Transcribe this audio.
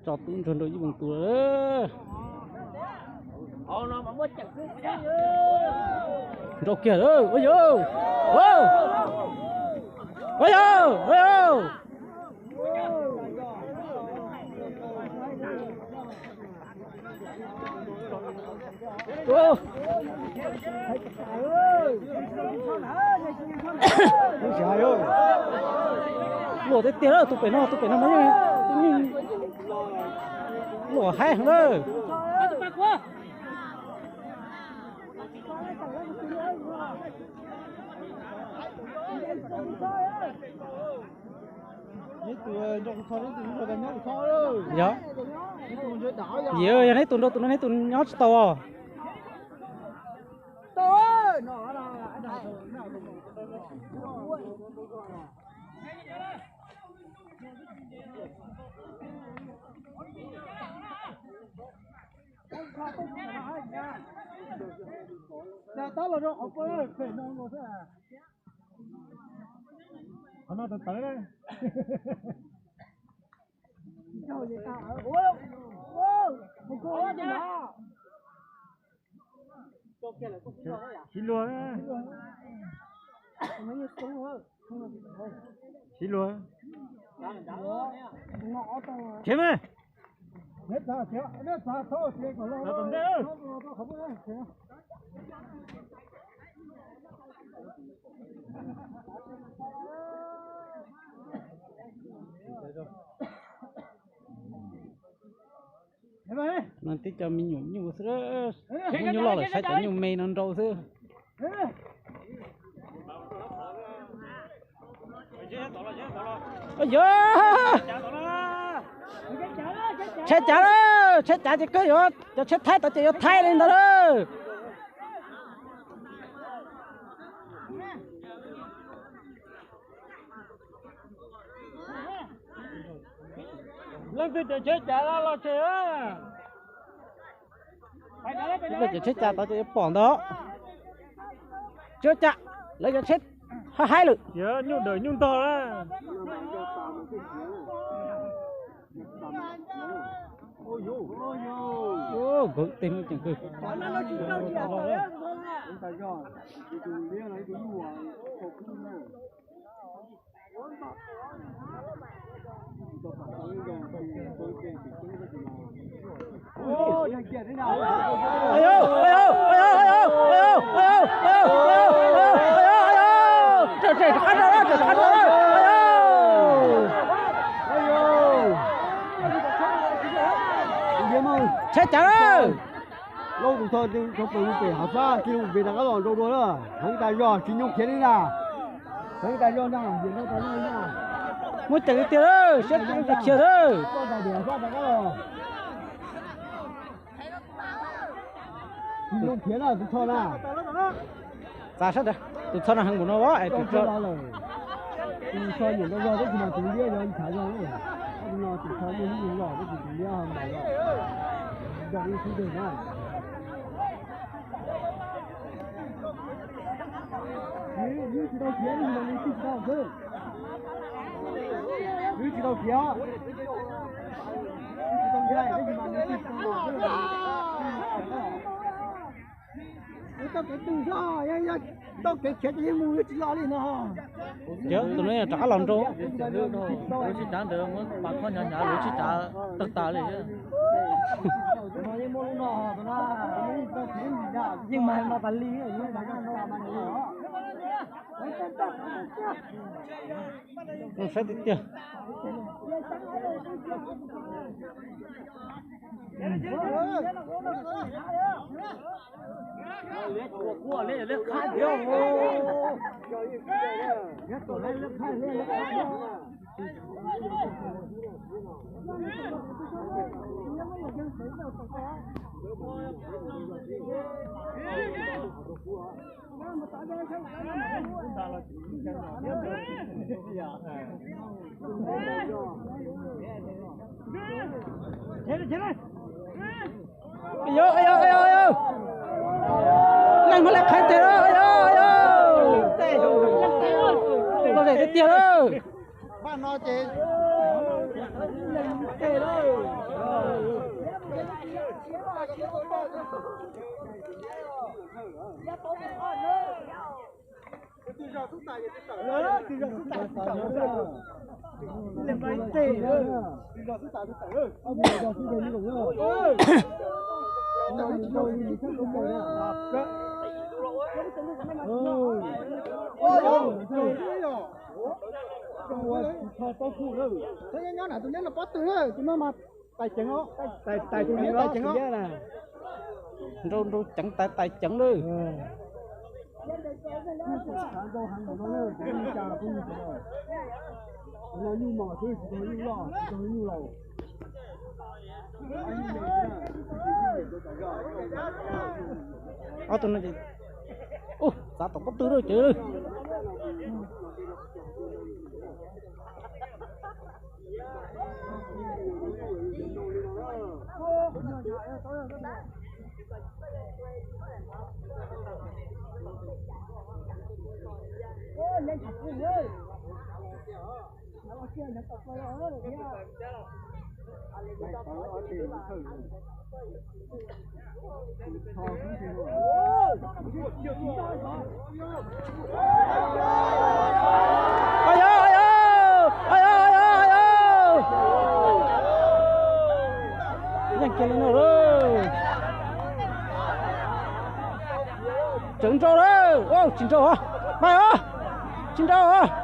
Tso tub ntsuag nrau ib moos tus. Nrau kiag lawm, ua yau, ua yau, ua yau. Luam tiag tiag, tus pem no, tus pem no mas yeej luam haib heev lawm. Yog, yog neb tus nrau tus no neb tus nyob tsis tau os. Qhov no tawv tawv na. Siv luag. Siv luag. Khiav mas. No tib co me nyuam nyuj xwb, muaj nyuj loj lawm saib cov nyuj me no nrau xwb. Yog, tsheb cav lawm, tsheb cav ces koj yuav cov tsheb thaib tod ces yuav thaib li ntawd lawm. Leej twg cov tsheb cav los los tsev. Leej twg cov tsheb cav tod ces yuav pom ntag. Tsis ua cas, lawv cov tsheb haib haib lawm. Nyuj dawm nyuj ntog. Nkawd tej muaj ceem kawg. Tsheb cav lawm. Lauj, tus thawj thov pem mus pem hav fab kiag mus pem rov qab los nrau dua na. Heev tas zog, tsis nyoo khiav li na. Heev tas zog na, nyiam nrau tas zog na. Muab ceem tiag lawm, siab tsis khiav lawm. Tsis nyoo khiav na, tus thawj na. Txav sab nrad, tus thawj no heev npaum no es tus thawj nyiam nrau zog tab sis mas tus liab yog ib thav zog. Tus no tus thawj muaj hnub nyoog loj tab sis tus liab npaum no. Zoo ib tug nteg na. Wb tsis tau khiav, wb tsis tau khiav xwb. Wb tsis tau khiav. Wb tsis tau khiav, tab sis mas wb tsis tau khiav xwb. Tau kev tw zog, tau kev khiav ces yeej mus tsis los li no. Yog tus no yog rov qab los nrau. Lub tsib cav ntawd muab pas khob hnyav hnyav lub tsib cav tawg tas li. Yeej mas mas tas li. Saib tiag tiag. Yog, yog, yog, yog. Neeg muaj lej qhaiv tiag, yog, yog. Loj zem tiag tiag lawm. Nyob nram tus nyob no pob tw na, tus no mas tais ceev os. Tais ceev na. Nrau nrau ceev tais tais ceev lawm. Ob tug no ces, ub, txav tom pob tw lawm ces. Yeej kiag li no lawm. Tseem nrau lawm, tsis nrau os, pais os, tsis nrau os.